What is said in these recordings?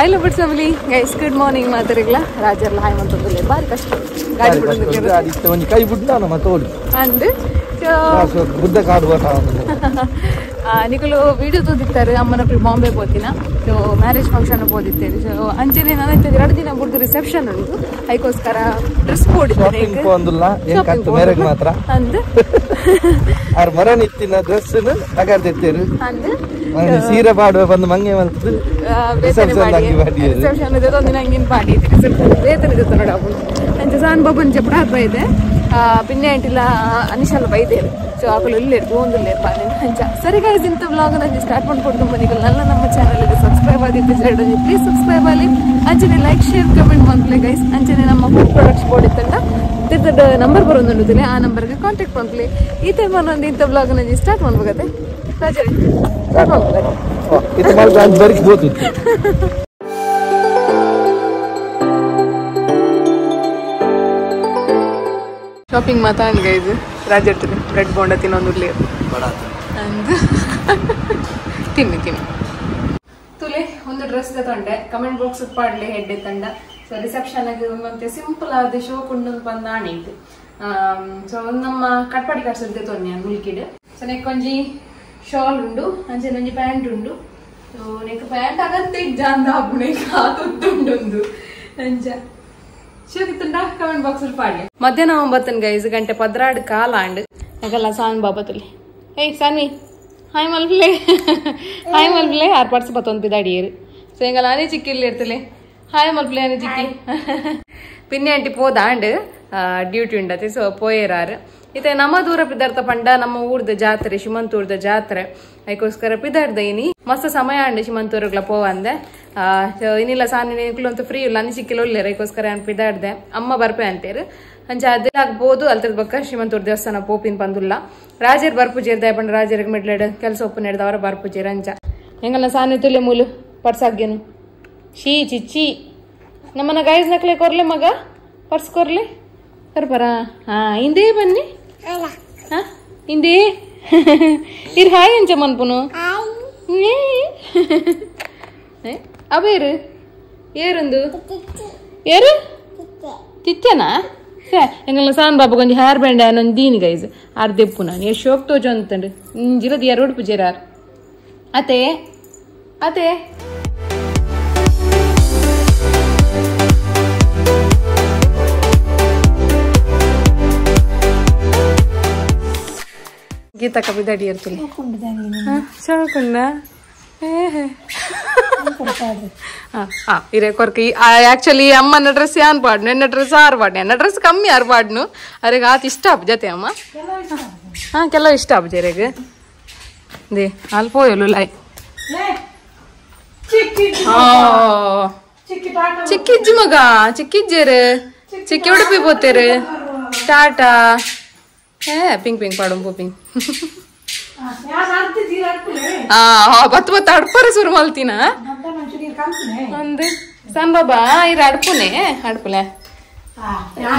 Hi love family guys, good morning. ಮಾತಾಡಿಲ್ಲ ರಾಜರ್ಲ hi ಅಂತಂದ್ರೆ ಬಾರಿ ಕಷ್ಟ. ಗಾಡಿ ಬಿಡೋದು ಕೈ ಬಿಡ್ಲ ನಮ್ಮ ತೋಡಿ ಅಂದ್ ಬುದ್ಧ ಕಾಡು ನಿಕಲು ವಿಡಿಯೋ ತೋದಿತ್ತಾರೆ. ಅಮ್ಮನ ಬಾಂಬೆ ಹೋತಿನ, ಸೊ ಮ್ಯಾರೇಜ್ ಫಂಕ್ಷನ್ ಹೋದಿತ್ತೇನೆ. ಸೊ ಅಂಚನೆ ನಾನು ಎರಡು ದಿನ ಬುಡ್ದು ರಿಸೆಪ್ಷನ್ ಉಂಟು, ಅದಕ್ಕೋಸ್ಕರ ಡ್ರೆಸ್ ಕೊಡಿದ್ದೇನೆ ಮಾತ್ರ ಅಂದ್ ಮರಣ ಇತ್ತಿನ ಡ್ರೆಸ್ ಅಂದ್ ಸೀರೆ ಪಾಡುವ ಬಂದು ಮಂಗೆ ಮಲ್ತದು ರಿಸೆಪ್ಷನ್ ಒಂದಿನ ಹಂಗಿನ ಪಾಡಿ ಬೇತನೆ ಜೊತೆ ನೋಡ. ಅಂಚೆ ಸಾನ್ ಬಾಬನ್ ಜಪಡ ಬೈದೆ ಪಿನ್ನೆ ಅಂಟಿಲ್ಲ ಅನಿಶಾಲ ಬೈದೇರು. ಸೊ ಆಕಲು ಇಲ್ಲೇರು ಒಂದುಲ್ಲೇರು ಬಾನೆ ಅಂಚ. ಸರಿ ಗೈಸ್, ಇಂಥ ವ್ಲಾಗ್ ನಾನು ಸ್ಟಾರ್ಟ್ ಮಾಡ್ಕೊಂಡು ಬನ್ನಿ. ನನ್ನ ನಮ್ಮ ಚಾನಲ್ ಸಬ್ಸ್ಕ್ರೈಬ್ ಆಗಿತ್ತು ಪ್ಲೀಸ್ ಸಬ್ಸ್ಕ್ರೈಬ್ ಆಗಲಿ. ಅಂಚನೆ ಲೈಕ್ ಶೇರ್ ಕಮೆಂಟ್ ಮಾಡ್ಲಿ ಗೈಸ್. ಅಂಚನೆ ನಮ್ಮ ಫುಡ್ ಪ್ರೊಡಕ್ಟ್ಸ್ ಬೋರ್ಡ್ ಇತ್ತಂಡ ತಿರ್ದ ನಂಬರ್ ಬರೋದು, ಆ ನಂಬರ್ಗೆ ಕಾಂಟ್ಯಾಕ್ಟ್ ಮಾಡ್ಲಿ. ಈ ಟೈಮ್ ಒಂದು ಇಂಥ ವ್ಲಾಗ್ ನಾನು ಸ್ಟಾರ್ಟ್ ಮಾಡ್ಬೇಕಾಗತ್ತೆ. ಶಾಪಿಂಗ್ ಮಾತಾಡ್ ಗೈಸ್. ರಾಜರ್ತೀನಿ ಬ್ರೆಡ್ ಬೋಂಡ ತಿನ್ನೊಂದು ಅಂದ್ ತಿನ್ನಿ ತಿನ್ನಿ ತುಲೆ ಒಂದು ಡ್ರೆಸ್ ತಂಡೆ ಕಮೆಂಟ್ ಬಾಕ್ಸ್ ಪಾಡ್ಲಿ ಹೆಡ್ಡೆ ತಂಡ. ಸೊ ರಿಸೆಪ್ಷನ್ ಮತ್ತೆ ಸಿಂಪಲ್ ಆದ ಶೋ ಕೊಂಡು ಬಂದ ಆಣಿತ್ತು. ಸೊ ನಮ್ಮ ಕಟ್ಪಾಡಿ ಕಟ್ಸಲ್ತೆ ತೊನ್ನೆ ಮುಲ್ಕಿಡ್. ಸೊ ನೆಕ್ ಒಂಜಿ ಶಾಲ್ ಉಂಡು, ಅಂಚೆ ಒಂಜಿ ಪ್ಯಾಂಟ್ ಉಂಡು. ಸೊ ನೆಕ್ ಪ್ಯಾಂಟ್ ಅಗತ್ಯ ಇಜ್ಜಾಂದ ಆಪುಣೆ ಕಾತುಂಡು ಅಂಚ ಶೋಕಿತ್ತುಂಡ ಕಮೆಂಟ್ ಬಾಕ್ಸ್ ಪಾಡ್ಲಿ. ಮಧ್ಯಾಹ್ನ 9 ಗೈಸ್, ಗಂಟೆ 12 ಕಾಲ ಅಂಡ್ ಯಾಕಲ್ಲ ಸಾನ್ ಬಾಬಾ ತುಲಿ. ಏಯ್ ಸಾನ್ವಿ ಹಾಯ್ ಮಲ್ಪ್ಲೆ, ಹಾಯ್ ಮಲ್ಪ್ಲೆ. ಆರು ಪರ್ಸ್ ಬತ್ತೊಂದು ಪಿದಾಡಿಯರು. ಸೊ ಎಂಗಲ್ಲ ಅನಿ ಚಿಕ್ಕಿ ಇಲ್ಲಿ ಇರ್ತಲೆ ಹಾಯ್ ಮಲ್ಪ್ಲೆ ಅನಿ ಚಿಕ್ಕಿ. ಪಿನ್ನೆ ಆಂಟಿ ಪೋದಾಂಡ್ ಡ್ಯೂಟಿ ಉಂಡತಿ, ಸೊ ಪೋಯೇರಾರು. ಇತ್ತೆ ನಮ್ಮ ದೂರ ಪಿದಾರ್ಥ ಪಂಡ ನಮ್ಮ ಊರ್ದ ಜಾತ್ರೆ, ಶಿಮಂತೂರ್ದ ಜಾತ್ರೆ, ಅದಕ್ಕೋಸ್ಕರ ಪಿದಾರ್ದ ಇನಿ ಮಸ್ತ್ ಸಮಯ ಅಂಡ್ ಶಿಮಂತೂರ್ಗ್ಲ ಪೋವಂದೆ. ಸೊ ಇನ್ನಿಲ್ಲ ಸಾನಿ ಅಂತೂ ಫ್ರೀ ಇಲ್ಲ ಅನಿ ಚಿಕ್ಕಿಲ್ಲ ಒಲ್ಲೇರು, ಅದಕ್ಕೋಸ್ಕರ ನಾನು ಪಿದಾಡ್ದೆ. ಅಮ್ಮ ಬರ್ಪೆ ಅಂತೇರು ಅಂಚ ಅದೇ ಆಗ್ಬೋದು. ಅಲ್ತದ ಬಕ್ಕ ಶಿಮಂತೂರ್ ದೇವಸ್ಥಾನ ಪೋಪಿನ ಬಂದುಲ್ಲ. ರಾಜರ್ ಬರ್ಪುಜೇರ್ ದಯಪಂಡ ರಾಜರಿಗೆ ಮಿಡ್ಲೆಡ್ ಕೆಲಸ ಒಪ್ಪು ನಡೆದವರ ಬರ್ಪುಜೇರ್ ಅಂಚ. ಹೆಂಗಲ್ಲ ಸಾನಿ ತುಲೆ ಮೂಲು ಪರ್ಸಾಗ್ಯನು ಶೀ ಚಿಚ್ಚಿ ನಮ್ಮನ್ನ ಗೈಸ್ ನಕ್ಲೆ ಕೊರ್ಲೆ ಮಗ ಪರ್ಸ್ ಕೊರ್ಲೆ ಬರ್ಬರ. ಹಾ ಹಿಂದೆ ಬನ್ನಿ, ಹಾ ಹಿಂದೆ ಇರ್ ಹಾಯ್ ಅಂಚ ಮನ್ಪುನು ಅವೇರು ಏರುಂದು ಏರು ತಿಚ್ಚನಾ. ಸೇ ಎಂಗಲ್ಲ ಸಾನ್ ಬಾಬು ಕೊಂಚ ಹೇರ್ ಬ್ಯಾಂಡ್ ಆನೊಂದು ದೀನಿ ಗೈಸ್ ಆರ್ ದೆಪ್ಪು ನಾನು ಎಷ್ಟು ಶೋಕ್ ತೋಜು ಅಂತಂಡು ಇಂಜಿರದ ಎರಡು ಪೂಜೆರಾರ್ ಅತೆ ಅತೆ. ಗೀತಾ ಕಬಿದಾಡಿ ಇರ್ತಲಿ ಶೋಕುಂಡ ಇರೇ ಕೊರ್ಕ. ಆಕ್ಚುಲಿ ಅಮ್ಮನ ಡ್ರೆಸ್ ಯಾನ್ ಪಾಡ್ನು, ಎನ್ನ ಡ್ರೆಸ್ ಆರು ಪಾಡ್ನು, ಎನ್ನ ಡ್ರೆಸ್ ಕಮ್ಮಿ ಆರು ಪಾಡ್ನು. ಅರೆಗೆ ಆತ ಇಷ್ಟ ಆಪ್ ಜೊತೆ ಅಮ್ಮ. ಹಾ ಕೆಲವು ಇಷ್ಟ ಆಪ್ ಜರೆಗ್ they ಅಲ್ಲಿ ಪೋಯಲು ಲಾಯ್ ಚಿಕ್ಕಿಜ್ಜಿ ಮಗ ಚಿಕ್ಕಿಜ್ಜೇರು ಚಿಕ್ಕಿ ಉಡುಪಿ ಪೋತೇರು ಟಾಟಾ. ಹೇ ಪಿಂಕ್ ಪಿಂಕ್ ಪಾಡು ಪಿಂಕ್. ಬತ್ತು ಬತ್ತು ಅಡ್ಪರ ಶುರು ಮಲ್ತಿನ ಒಂದು ಸನ್ ಬಾಬಾ ಇರ ಅಡ್ಪುನೆ ಅಡ್ಪುಲೆ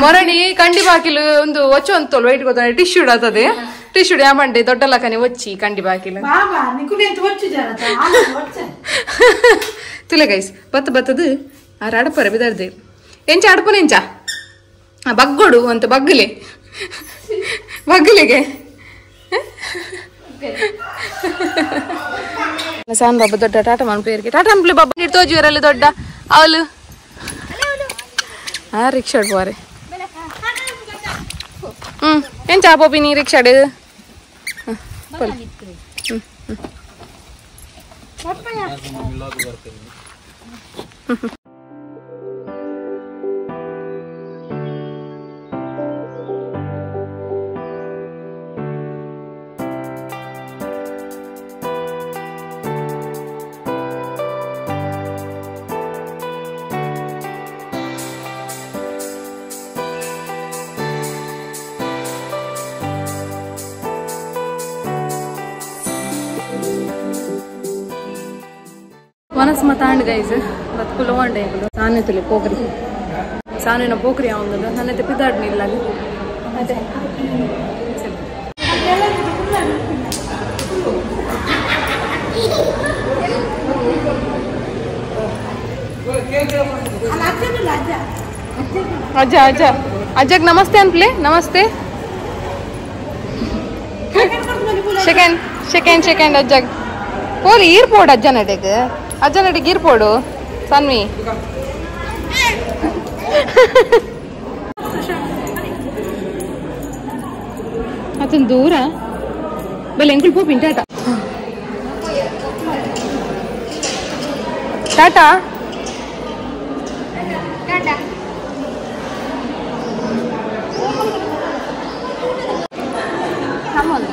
ಮೊರಣಿ ಕಂಡಿ ಬಾಕಿಲು ಒಂದು ಒಚ್ಚು ಅಂತೋಲ್ ವೈಟ್ ಗೊತ್ತ ಟಿಶ್ಯೂ ಆತದೆ ಟಿಶ್ಯೂ ಯಾಮಂಡೆ ದೊಡ್ಡ ಲಕನೆ ಒಚ್ಚಿ ಕಂಡಿ ಬಾಕಿಲು ತುಲೆ ಗೈಸ್. ಬತ್ತು ಬತ್ತದು ಆರ ಅಡಪರ ಬಿದರ್ದೆ ಎಂಚ ಅಡ್ಪುನೆ ಎಂಚ ಬಗ್ಗೋಡು ಅಂತ ಬಗ್ಗಲೆ ಬಗ್ಗಲಿಗೆ ಸಾನ್ ಬಾಬಾ ದೊಡ್ಡ ಟಾಟಾ ಮನ್ಪೇರಿಗೆ ಟಾಟಾ ಅನ್ಪ್ಲೆ ಬಾಬಾ ತೋಜುವರಲ್ಲಿ ದೊಡ್ಡ ಅವಳು ಆ ರಿಕ್ಷಾಡ್ ಪೋರೆ. ಹ್ಮ್ ಎಂಚ ಪೋಪಿನಿ ರಿಕ್ಷಾಡ್. ಹ್ಮ್ ಮನಸ್ಸು ಮತಾಂಡ್ ಗೈಸ್ ಬತ್ಕುಲ ವಾಂಡೆ ಸಾನೆ ತುಲೆ ಪೋಕ್ರಿ ಸಾನಿನ ಪೋಕ್ರಿ ಅವಂದ ನನ್ನ ಪಿದಾಡ್ನಿಲ್ಲ ಅಲ್ಲಿ ಅದೇ. ಅಜ್ಜ ಅಜ್ಜ ಅಜ್ಜಗ್ namaste ಅನ್ಪ್ಲೆ namaste second second second ಅಜ್ಜಗ್ ಪೋಲಿ ಈರ್ ಪೋಡು ಅಜ್ಜ ನಡೆಗ್ ಅಜ್ಜ ನಡೆಗ್ ಈರ್ ಪೋಡು ಸನ್ವಿ ಅತನ್ ದೂರ ಬಲೆ ಎಂಕುಲ್ ಪೋಪಿನ್ ಟಾಟಾ ಟಾಟಾ ಟಾಟಾ Come on.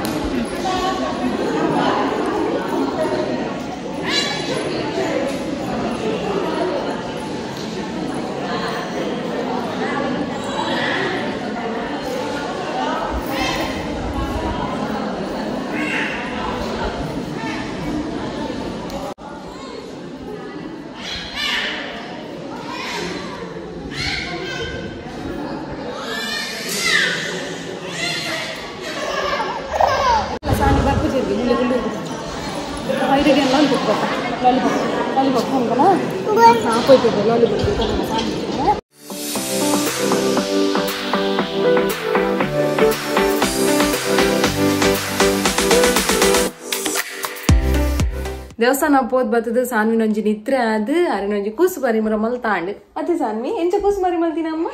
ದೇವಸ್ಥಾನ ಪೋದ್ ಬತ್ತದ ಸಾನ್ವಿನೊಂಜಿ ನಿತ್ರೆ ಅದು ಅರಿನೊಂಜಿ ಕೂಸು ಪರಿಮರ ಮಲ್ತಾಂಡ್ ಅತ್ತೆ ಸಾನ್ವಿ ಎಂಚ ಕೂಸು ಮರಿ ಮಲ್ತಿನಮ್ಮ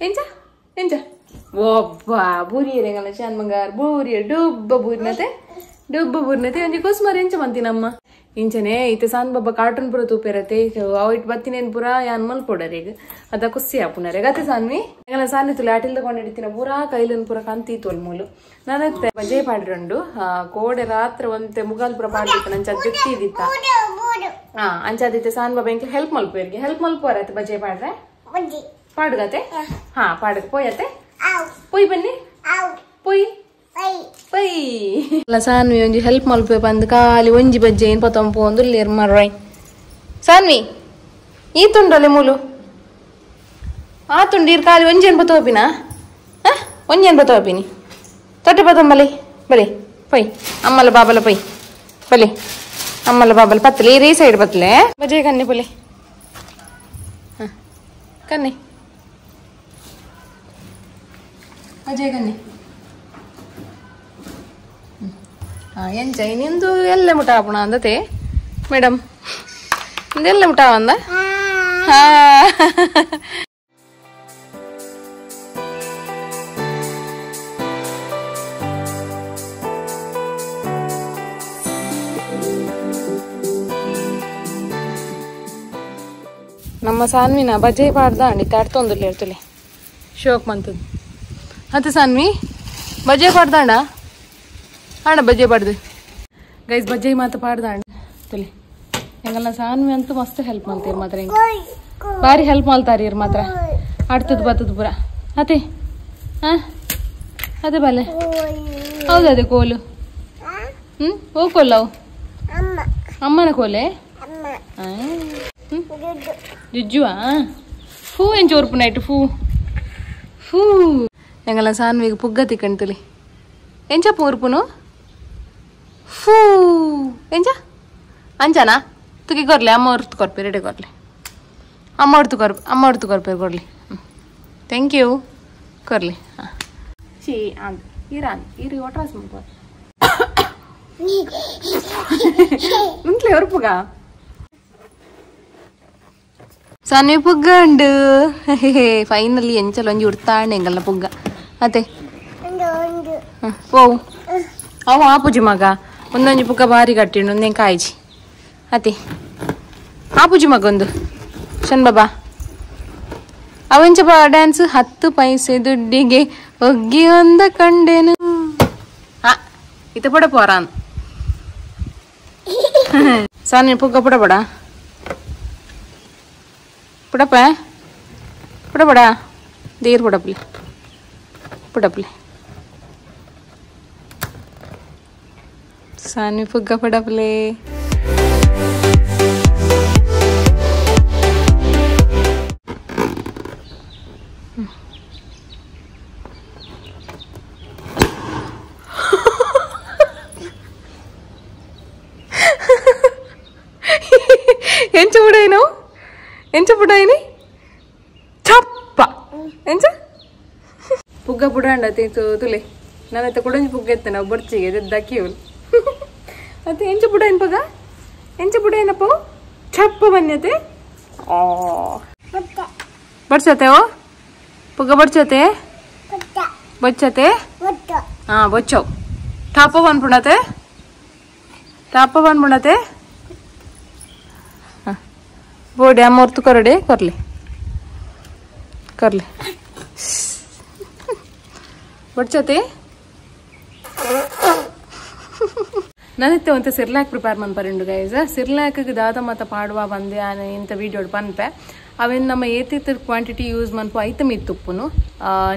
ಎಂಚ ಎಂಚ ಒಬ್ಬ ಬೂರಿಯರೆಂಗಲ್ಲ ಚಾನ್ ಬಂಗಾರ ಬೂರಿಯ ಡುಬ್ಬ ಬೂರಿನತೆ ಡುಬ್ಬ ಬೂರಿನತೆ ಒಂಜಿ ಕೂಸು ಮರಿ ಎಂಚ ಮಂತಿನಮ್ಮ ಇಂಚನೆ ಇತ್ತೆ ಸಾನ್ ಬಾಬಾ ಕಾರ್ಟೂನ್ ಪೂರ ತೂಪೆರತೆ ಅವು it ಬತ್ತಿನೇನು ಪೂರ ಯಾನ್ ಮಲ್ಪೊಡರೆಗ್ ಅದ ಕುಸ್ಸಿ ಆಪುನರೆಗ್ ಅತ್ತೆ ಸಾನ್ವಿ ಎಂಗಲ ಸಾನ್ವಿ ತುಲೆ ಆಟಿಲ್ ತಗೊಂಡಿಡ್ತಿನ ಪೂರಾ ಕೈಲನ್ ಪೂರ ಕಂತಿ ತೋಲ್ಮೂಲು ನಾನತ್ತೆ ಬಜೆ ಪಾಡ್ರಂಡು ಕೋಡೆ ರಾತ್ರಿ ಒಂತೆ ಮುಗಾಲ್ ಪೂರ ಪಾಡ್ದಿತ್ತ ನಂಚ ದಿತ್ತ ಹಾ ಅಂಚಾದಿತ್ತೆ ಸಾನ್ ಬಾಬಾ ಎಂಕ್ ಹೆಲ್ಪ್ ಮಲ್ಪುವೆರ್ಗೆ ಹೆಲ್ಪ್ ಮಲ್ಪುವರತ್ತೆ ಬಜೆ ಪಾಡ್ರೆ ಪಾಡುಗತೆ ಹಾ ಪಾಡಕ್ ಪೋಯತ್ತೆ ಪೊಯ್ ಬನ್ನಿ ಪೊಯ್ ಪೈ ಸಾನ್ವಿ ಒಂಜಿ ಹೆಲ್ಪ್ ಮಲ್ಪೆ ಪಂದ್ ಖಾಲಿ ಒಂಜಿ ಬಜ್ಜೆ ಏನ್ ಪತ್ತೊಂಪು ಒಂದು ಲೇರ್ ಮರ್ರೈ ಸಾನ್ವಿ ಈ ತುಂಡಲೆ ಮೂಲು ಆ ತುಂಡು ಇರ್ ಖಾಲಿ ಒಂಜಿ ಏನ್ ಪತ್ತೋಪಿನಾ ಒಂಜಿ ಏನ್ ಪತ್ತೋಪಿನಿ ತೊಟ್ಟೆ ಪತ್ತೊಂಬಲಿ ಬಲಿ ಪೊಯ್ ಅಮ್ಮಲ ಬಾಬಲ ಪೊಯ್ ಬಲಿ ಅಮ್ಮಲ ಬಾಬಲ ಪತ್ತಲೆ ಈ ಸೈಡ್ ಪತ್ತಲೆ ಬಜೆ ಕನ್ನಿ ಪೊಲೆ ಕನ್ನಿ ಬಜೆ ಕನ್ನಿ ಎಂಚ ನಿಂದು ಎಲ್ಲ ಮುಟ ಆಪುಣ ಅಂದತೆ ಮೇಡಮ್ ಎಲ್ಲ ಮುಟ ಅಂದ ಹಾ ನಮ್ಮ ಸಾನ್ವಿನ ಬಜೆ ಪಾಡ್ದ ಅಂಡಿ ತಾಡ್ತೊಂದುಲ್ಲ ಹೇಳ್ತಲೆ ಶೋಕ್ ಮಂತದ್ದು ಅತ್ತೆ ಸಾನ್ವಿ ಬಜೆ ಪಾಡ್ದಾಂಡ ಆಣ ಬಜ್ಜೆ ಪಾಡ್ದು ಗೈಸ್ ಬಜ್ಜೆ ಮಾತ ಪಾಡ್ದಾಂಡ ತುಲಿ ಎಂಗಲ್ಲ ಸಾನ್ವಿ ಅಂತೂ ಮಸ್ತ್ ಹೆಲ್ಪ್ ಮಾಡ್ತೀರಿ ಮಾತ್ರ ಹಿಂಗೆ ಭಾರಿ ಹೆಲ್ಪ್ ಮಾಡ್ತಾರೆ ಇರ್ ಮಾತ್ರ ಆಡ್ತದ ಬತ್ತದ ಪೂರ ಅದೇ ಹಾ ಅದೇ ಬಲೆ ಹೌದು ಅದೇ ಕೋಲು ಹ್ಮ್ ಓ ಕೋಲವು ಅಮ್ಮನ ಕೋಲೆ ಜುಜ್ಜುವಾ ಫೂ ಎಂಚ ಒರ್ಪು ನೈಟ್ ಫೂ ಫೂ ಎಂಗಲ್ಲ ಸಾನ್ವಿಗೆ ಪುಗ್ಗ ತಿಕ್ಕಂತಲಿ ಎಂಚ ಪೂರ್ಪುನು ಫೂ ಎಂಚ ಅಂಚನಾ ತುಗಿ ಕೊರ್ಲಿ ಅಮ್ಮ ಹೊರ್ತು ಕೊರ್ಪೆ ರೆಡಿ ಕೊರ್ಲಿ ಅಮ್ಮ ಹೊರ್ತು ಕೊರ್ ಅಮ್ಮ ಹೊರ್ತು ಕೊರ್ಪೆ ಕೊರ್ಲಿ thank you ಕೊರ್ಲಿ ಹಾಂ ಚೀ ಆಂದ್ ಇರಾನ್ ಇರಿ ಒಟ್ರಾಸ್ ಮುಗ್ಗ ಉಂಟ್ಲೆ ಹೊರ್ಪುಗ ಸಾನ್ವಿ ಪುಗ್ಗ ಉಂಡು ಫೈನಲಿ ಎಂಚಲ ಒಂಜಿ ಉಡ್ತಾಂಡೆ ಎಂಗಲ್ಲ ಪುಗ್ಗ ಅತ್ತೆ ಓ ಅವು ಆಪುಜಿ ಮಗ ಒಂದೊಂಜಿ ಪುಗ್ಗ ಬಾರಿ ಕಟ್ಟಿಂಡು ಒಂದೇನು ಕಾಯ್ಜಿ ಅತ್ತೆ ಆಪುಜಿ ಮಗ ಒಂದು ಶನ್ ಬಾಬಾ ಅವೆಂಚ ಬಾ ಡ್ಯಾನ್ಸ್ 10 ಪೈಸೆ ದುಡ್ಡಿಗೆ ಒಗ್ಗಿ ಒಂದ ಕಂಡೇನು ಹಾ ಇತ ಪಡ ಪೋರಾನ್ ಸಾನಿ ಪುಗ್ಗ ಪುಡಬಡ ಪುಡಪ್ಪ ಪುಡಬಡ there ಪುಡಪ್ಲಿ ಪುಡಪ್ಲಿ ಸಾನ್ವಿ ಪುಗ್ಗ ಪಡಪ್ಲೆ ಎಂಚ ಉಡೇನು ಎಂಚ ಪುಡಾಯಿನಿ ಚಪ್ಪ ಎಂಚ ಪುಗ್ಗ ಪುಡಾಂಡ ತುಲೆ ನಾನೈತೆ ಕುಡಂಜಿ ಪುಗ್ಗ ಎತ್ತ ನಾವು ಬರ್ಚಿಗೆ ದಕ್ಕಿವಲ್ ಅತ್ತೆ ಎಂಚ ಪುಡಾಯಿನ ಪಗ ಎಂಚ ಪುಡಾಯಿನಪ್ಪ ಚಪ್ಪ ಬನ್ಯತೆ ಬಡ್ಸತೆ ಓ ಪುಗ್ಗ ಬಡ್ಸತೆ ಬೊಚ್ಚತೆ ಹಾ ಬೊಚ್ಚವು ಟಾಪ ಬಂದ್ಬಿಡತೆ ಟಾಪ ಬಂದ್ಬಿಡತೆ ಬೋಡಿ ಅಮ್ಮರ್ತು ಕೊರಡೆ ಕೊರ್ಲಿ ಕೊರ್ಲಿ ಬೊಚ್ಚತೆ ನಾನಿತ್ತೆ ಒಂತೆ ಸಿರ್ಲಾಕ್ ಪ್ರಿಪೇರ್ ಮನ್ಪರಿಂಡು ಗೈಸ್. ಸಿರ್ಲಾಕ್ ದಾದ ಮತ ಪಾಡುವ ಬಂದೆ ಇಂಥ ವೀಡಿಯೋ ಪನ್ಪೆ ಅವೇನು ನಮ್ಮ ಏತಿತ್ತ ಕ್ವಾಂಟಿಟಿ ಯೂಸ್ ಮನ್ಪು ಐತ ಮಿತ್ತುಪ್ಪುನು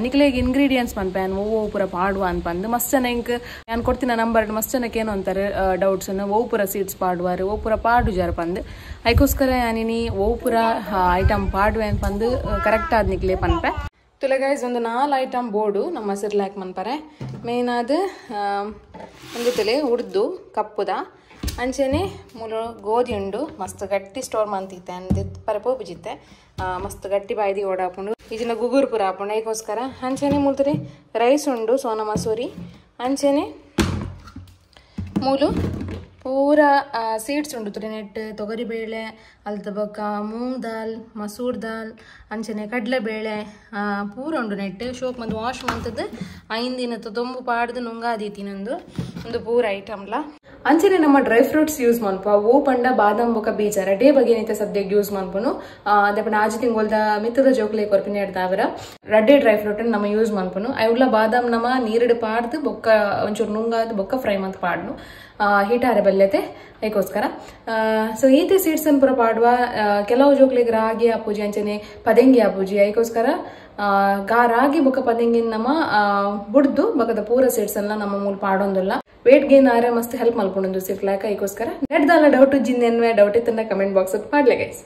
ನಿಕ್ಲೆಗ್ ಇಂಗ್ರೀಡಿಯೆಂಟ್ಸ್ ಮನ್ಪೆ ಓ ಪೂರ ಪಾಡುವ ಅನ್ಪಂದು ಮಸ್ತ್ ಜನ ಇಂಕ್ ನಾನು ಕೊಡ್ತಿನ ನಂಬರ್ ಮಸ್ತ್ ಜನಕ್ಕೆ ಏನು ಅಂತಾರೆ ಡೌಟ್ಸ್ ಓ ಪೂರ ಸೀಡ್ಸ್ ಪಾಡುವಾರು ಓ ಪೂರ ಪಾಡು ಜಾರ ಪಂದು ಅದಕ್ಕೋಸ್ಕರ ಯಾನಿನಿ ಓ ಪೂರ ಐಟಮ್ ಪಾಡುವೆ ಅನ್ಪಂದು ಕರೆಕ್ಟ್ ಆದ ನಿಕ್ಲೆ ಪನ್ಪೆ. ತುಲೆ ಗೈಸ್ ಒಂದು 4 ಐಟಮ್ ಬೋರ್ಡು ನಮ್ಮ ಸಿರ್ಲಾಕ್ ಮನ್ಪರೆ. ಮೇನ್ ಆದ ಒಂದು ತಲೆ ಉಡ್ದು ಕಪ್ಪುದ ಅಂಚೆನೆ ಮೂಲ ಗೋಧಿ ಉಂಡು ಮಸ್ತ್ ಗಟ್ಟಿ ಸ್ಟೋರ್ ಮಂತಿತ್ತೆ ಅಂದ್ ಪರೆ ಪೋಪುಜಿತ್ತೆ ಮಸ್ತ್ ಗಟ್ಟಿ ಬಾಯ್ದಿ ಓಡಾಪುಂಡು ಈಜಿನ ಗುಗುರು ಪೂರ ಆಪುಂಡು ಐಕೋಸ್ಕರ. ಅಂಚೆನೆ ಮೂಲ್ತರೆ ರೈಸ್ ಉಂಡು ಸೋನಾ ಮಸೂರಿ ಅಂಚೆನೆ ಮೂಲು ಪೂರ ಸೀಡ್ಸ್ ಉಂಡು ತುರಿನೆಟ್ ತೊಗರಿಬೇಳೆ ಅಲ್ತ ಬೊಕ್ಕ ಮೂಂಗ್ ದಾಲ್ ಮಸೂರ್ ದಾಲ್ ಅಂಚನೆ ಕಡಲೆಬೇಳೆ ಪೂರ ಉಂಡು ನೆಟ್ ಶೋಕ್ ಮಂದು ವಾಶ್ ಮಂತದ್ದು 5 ದಿನ ದೊಂಬು ಪಾಡ್ದು ನುಂಗಾದೀತಿ ನಂದು ಒಂದು ಪೂರ ಐಟಮ್ಲ. ಅಂಚನೆ ನಮ್ಮ ಡ್ರೈ ಫ್ರೂಟ್ಸ್ ಯೂಸ್ ಮನ್ಪ ಓ ಪಂಡ ಬಾದಾಮ್ ಬೊಕ ಬೀಜ ರಡೇ ಬಗೆನೈತೆ ಸದ್ಯಕ್ಕೆ ಯೂಸ್ ಮನ್ಪುನು ಅದೇ ಪಂಡ ಆಜಿ ತಿಂಗೋಲ್ದ ಮಿತ್ತದ ಜೋಕ್ಲೆ ಕೊರ್ಪಿನ ಎಡ್ದಾವರ ರಡ್ಡೆ ಡ್ರೈ ಫ್ರೂಟ್ ನಮ್ಮ ಯೂಸ್ ಮನ್ಪುನು. ಅವುಲ ಬಾದಾಮ್ ನಮ್ಮ ನೀರಿಡು ಪಾಡ್ದು ಬೊಕ್ಕ ಒಂಚೂರು ನುಂಗಾದು ಬೊಕ್ಕ ಫ್ರೈ ಮಂತ್ ಪಾಡ್ನು ಹೀಟಾರೆ ಬಲ್ಯತೆ ಅದಕ್ಕೋಸ್ಕರ. ಸೊ ಈತೆ ಸೀಡ್ಸ್ ಅನ್ನು ಪೂರ ಪಾಡುವ ಕೆಲವು ಜೋಕ್ಲೆಗ್ ರಾಗಿ ಆಪೂಜಿ ಅಂಚನೆ ಪದೆಂಗಿ ಆಪೂಜಿ ಅದಕ್ಕೋಸ್ಕರ ರಾಗಿ ಬೊಕ್ಕ ಪದೆಂಗಿನ ನಮ್ಮ ಬುಡ್ದು ಬೊಕ್ಕದ ಪೂರ ಸೀಡ್ಸ್ ಎಲ್ಲ ನಮ್ಮ ಮೂಲ ಪಾಡೊಂದಿಲ್ಲ. ವೇಟ್ ಗೇನ್ ಆರೆ ಮಸ್ತ್ ಹೆಲ್ಪ್ ಮಲ್ಪುಂಡು ಸಿರ್ಲಾಕ ಅದಕ್ಕೋಸ್ಕರ. ನೆಟ್ದಲ್ಲ ಡೌಟ್ ಜಿನ್ ಎನ್ವೆ ಡೌಟ್ ಇತ್ತಂದ ಕಮೆಂಟ್ ಬಾಕ್ಸ್ ಮಾಡ್ಲೆ ಗೈಸ್.